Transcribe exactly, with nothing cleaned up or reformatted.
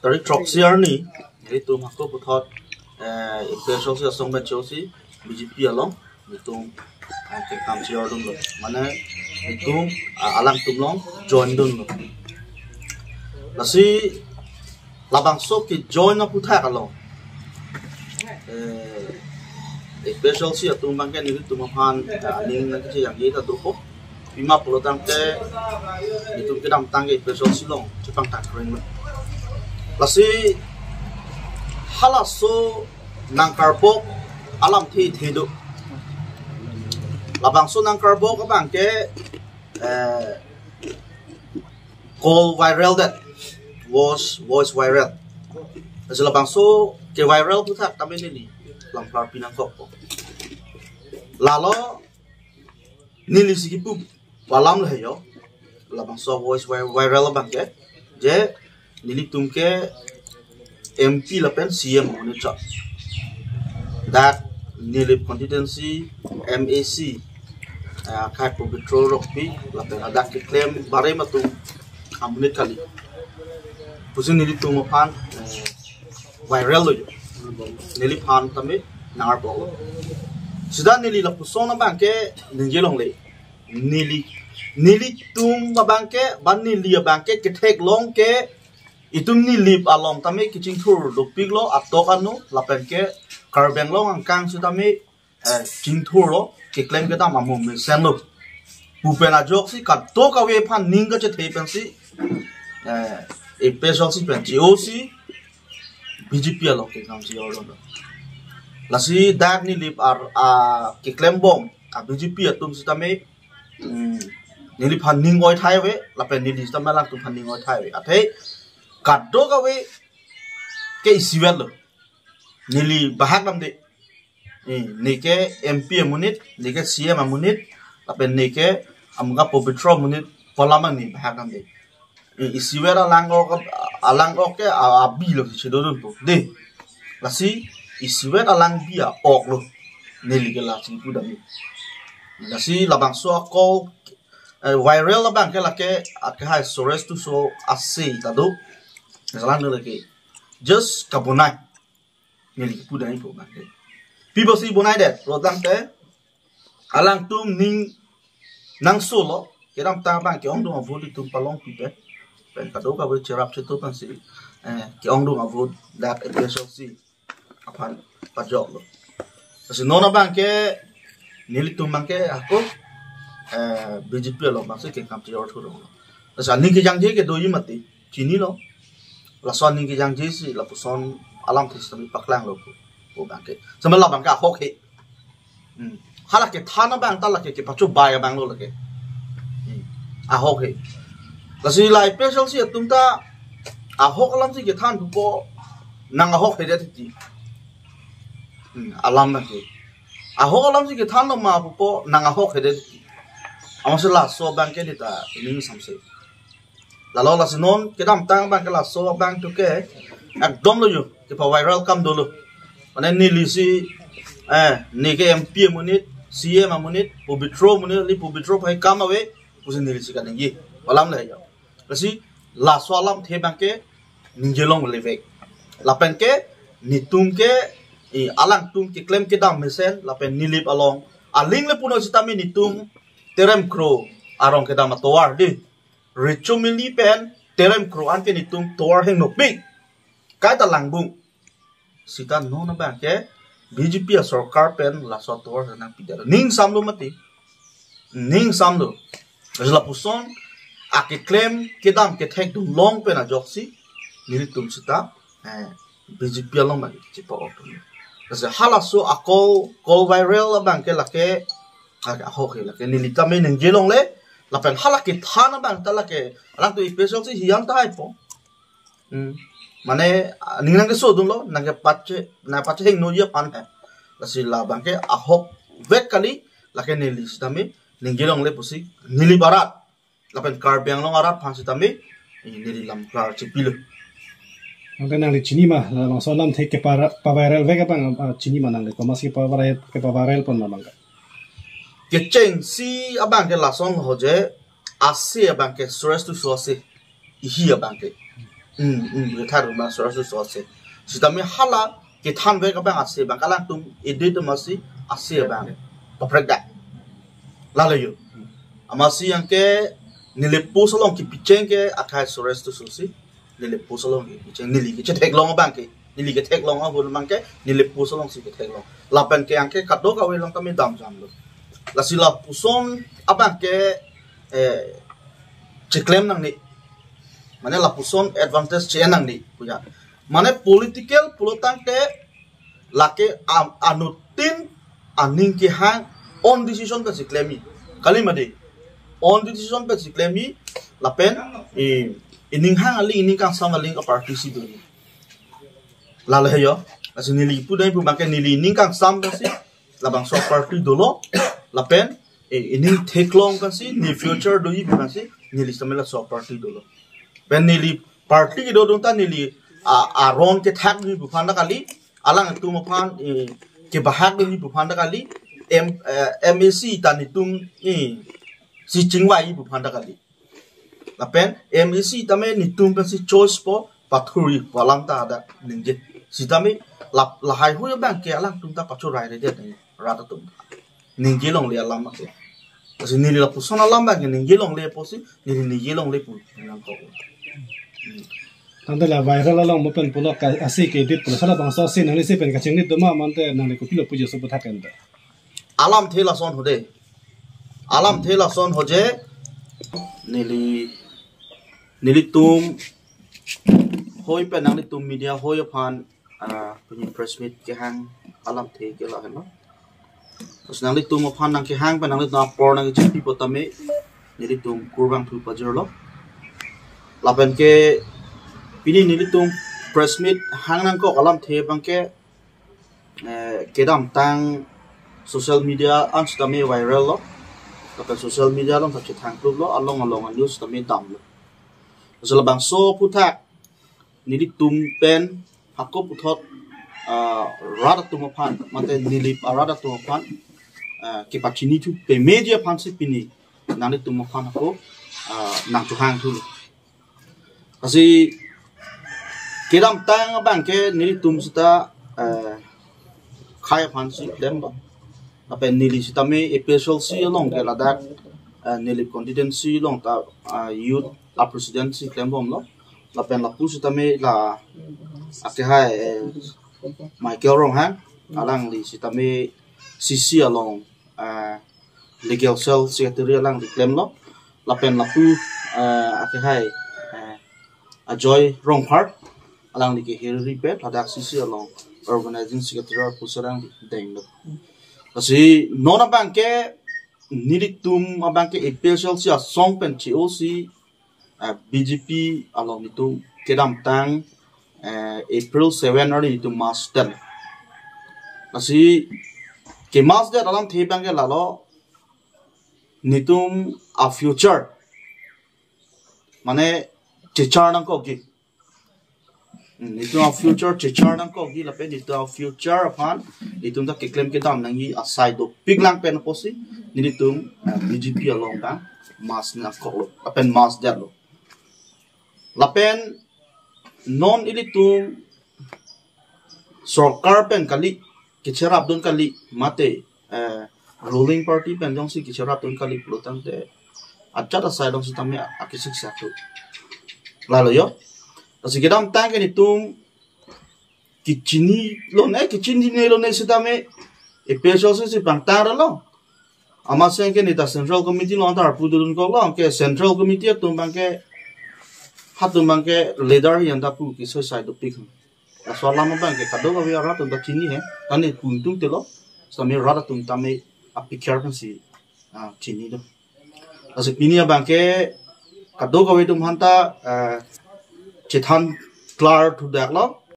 Tarik throksi arni, nelitum hako puthot, eh, A P H L C asong pen chosi B J P along nelitum, eh, kekam chejordunlo. Mane nelitum, ah, alangtum along join dunlo. Lasi labangso kejoin aputhak along, eh, A P H L C atum abangke nelitum aphan, eh, aning nangkachejangji ta dopo. Pima pulotangte nelitum kedamtang ke A P H L C along chepangthang krenglo. Lasi halaso nangkarbok alamthe the do. Labangso nangkarbok abangke, eh, call viral that was voice viral. Lasi labangso keviral aputhak tame neli lamklar pinangkokpo. Lalo nelisi kipu alam le yo. Labangso voice vi-, viral abangke, je nelitum ke M P lapen C M amonit chot. Dak Nilip constituency M A C, ah, akhai Pobitro Rongpi lapen ladak keklem barim atum amonit kali pusi nelitum aphan, eh, viral lo yo. Neliphan tame nangkarbok lo. Sita neli lapuson abangke ningje longle. Neli, nelitum abangke, ba neli abangke ketheklong ke itum Nilip along tame kechingthur dopiklo atok anu, lapen ke Karbi Anglong angkang sitame, eh, chingthurlo, keklem kedam amo mesenlo pu pen ajoksi kadokave aphan ning kachethe pensi, eh, A P H L C pen chosi B J P along kekam chejordunlo. Lasi dak Nilip ar, ah, keklembom a B J P atum sitame, hmm, neliphan ning oithai ave, lapen neli sitame alangtum aphan ning oithai ave. Athe kadokave ke isivet lo. Neli bahak damde. Eh, ne ke M P amonit, ne ke C M amonit, lapen ne ke amga Pobitro amonit, pu alam ne bahak damde. Eh, isivet alang ok, alang ok ke a-, abi lo si chedodunpo. De. Lasi isivet alang bi a-ok lo. Neli ke lasi pudam. Lasi labangso ako, eh, viral abangke lake akhai Suresh Tisso ase ta do. Jalan lake. Just kabonai. Neli pudam ipo abangke. Pi pusi bonai det, pulotangte alangtum ning nangsolo, kedamtang abang ke-ongdung avote itum palongpi pen. Pen kadokave cherap chetu pensi, eh, ke-ongdung avote dak A P H L C aphan pajoklo. Lasi non abangke nelitum abangke ako, eh, B J P along abangsi kekam chejor thurong lo. Lasi aning kejangje ke doji mati, chinilo. Laso aning kejangje si lapuson alamthe sitame paklanglo pu, pu abangke. Sampai labangke ahok he. Hmm. Hala kethan abang ta lake kepachobai abang lo lake. Hmm. Ahok he. Lasi la A P H L C atum ta ahok alamsi kethan pupo nang ahok hedet ti. Hmm. Alam abangke. Ahok alamsi kethanlo ma pupo nang ahok hedet ti. Amatsi laso abangke neta ining samse. Lalo lasi non kedamtang abangke laso abang tu ke ekdom lo yo, kepa-viral akam dolo. Mane nelisi, eh, ne ke M P amonit, C M amonit, Pobitro amonit, li Pobitro aphai akam ave pusi nelisi kaningje. Pu alam le yo. Lasi laso alamthe abangke ningje longle vek. Lapen ke netum ke, eh, alangtum keklem kedam mesen, lapen Nilip along aling le puno sitame netum Terem Kro arong kedam atovar de. Recho Mili pen Terem Kro anke netum tovar hengnopik. Kaita langbung. Sita non abangke B J P asorkar pen laso tovar nangpidetlo. Ning samlo mati. Ning samlo. Lasi lapuson akeklem kedam kethekdun long pen ajoksi nelitum sita, eh, B J P along abang chepa-ok. Lasi halaso ako call viral abangke lake, lake ahok he lake neli tame ningje longle, lapen hala kethan abang ta lake, alangtum A P H L C hiang tahai po. Hmm. Mane, ah, ning nangkesodunlo, nangkepache, nangpachehingnoji aphan he. Lasi labangke ahok vek kali, lake neli sitame ningje longle pusi, Nilip arat lapen Karbi Anglong arat aphan sitame, eh, neli lamklar chepilo. Anke nangli chini ma, labangso alamthe kepa-, pa-viral vek abang, ah, chini ma nangli, komatsi kepa-viral, kepa-viral pon ma abangke? Kechengsi abangke lason ho je, ase abangke Suresh Tisso ase, ihi abangke. Hmm, hmm, kethan abang sora su so ase. Sitame hala kethan vek abang ase abang ke alangtum edit amatsi ase abang. Kaprek dak. Lalo yo. Amatsi yang ke neli post along kepicheng ke akai sores tu susi. Neli post along kepicheng neli ketheklong abang ke. Neli ketheklong ahun abang ke neli post alongsi ketheklong. Lapen ke yang ke kadokave along kami damjamlo. Lasi lapuson abang ke eh, cheklem nangne. Mane lapuson advantage che-en nangne puya. Mane political pulotangte lake am, anuttin aning kehang own decision pensi klem-i. Kali made. Own decision pensi klem-i lapen eh, ining hang aling ining kangsam aling a-party si do. Lalo he yo. Lasi neli pu dai pu abang ke neli ining kangsam pensi labangso a-party dolo. Lapen eh, ining theklong pensi ne future doji pu pensi neli sitame laso a-party dolo. Pen neli party kedo dun ta neli a, aron kethak doji pu aphan ta kali, alangtum aphan eh, kebahak doji pu aphan ta kali, M, eh, MAC ta netum eh, si chingvai pu aphan ta kali. Lapen MAC tame netum pensi choice po pathurji pu alam ta hadak ningje. Sitame lap lahai hui abang ke alangtum ta pachorai redet nang rat atum. Ningje longle alam ke. Lasi neli lapuson alam abang ke ningje longle pusi neli ningje longle pu nangkok. Tangte la viral along mo pen pulo ka asi ke edit pulo sala bangso asi nangli si pen kachingni doma mante nangli kopilo puji sopo thak ente. Alamthe lason hode. Alamthe lason hoje neli nelitum hoi pen nanglitum media hoi aphan ah, pini press meet kehang alamthe ke la helo. Terus nanglitum aphan nangkehang pen nanglitum apor nangkechipi pu tame nelitum kurvangthu pajirlo. Lapen ke pini nelitum press meet hang nangkok alamthe abang ke eh, kedamtang social media an sitame viral lo. Lapen social media along ta chethang klub lo, along along a-news sitame damlo. Laso labangso aphuthak nelitum pen hako puthot ah, rat atum aphan mate Nilip arat atum aphan ah, kepachinithu pemeji aphansi pini nanglitum aphan hako ah, nangchohangthu. Lasi kedamtang abang ke nelitum sita eh, khei aphansi klemlo. Lapen neli sitame APHLC along ke ladak eh, Nilip constituency along ta ah, youth a-president si klembomlo. Lapen lapu sitame la akehai eh, Michael Ronghang alangli sitame CC along eh, legal cell secretary alangli klemlo. Lapen lapu eh, akehai eh, Ajoy Rongphar alangli ke hiriri pen ladak CC along organizing secretary pusi alangli denglo. Lasi non abang ke nelitum abang ke APHLC asong pen che-osi eh, BJP along netum kedamtang eh, April seven arni netum mass det. Lasi ke mass det alamthe abang ke lalo netum a-future mane chechar nangkokji. Hmm, netum a-future chechar nangkokji lapen netum a-future aphan netum ta keklem kedam nangji asai dopik lang pen pusi nelitum eh, BJP along ta mass nangkoklo lapen mass detlo. Lapen non ilitum sorkar pen kali kecherapdun kali mate eh, ruling party pen jongsi kecherapdun kali pulotangte ajat asai along sitame akesik siatu. Lalo yo. Lasi kedamtang ke netum kechinilone, kechinilone sitame APHLC si pangtang ralo. Amatsi ke neta central committee along ta arpu dun koklo ke central committee atum abang ke hatum abang ke leader yang ta pu kesoi sai dopik. Laso alam abang ke kadokave arat atum ta chini he. Kani pu ingtung telo. Sitame rat atum tame apikir pensi ah, chini do. Lasi pini abang ke kadokave atum aphan ta eh, chethan klar thu daklo.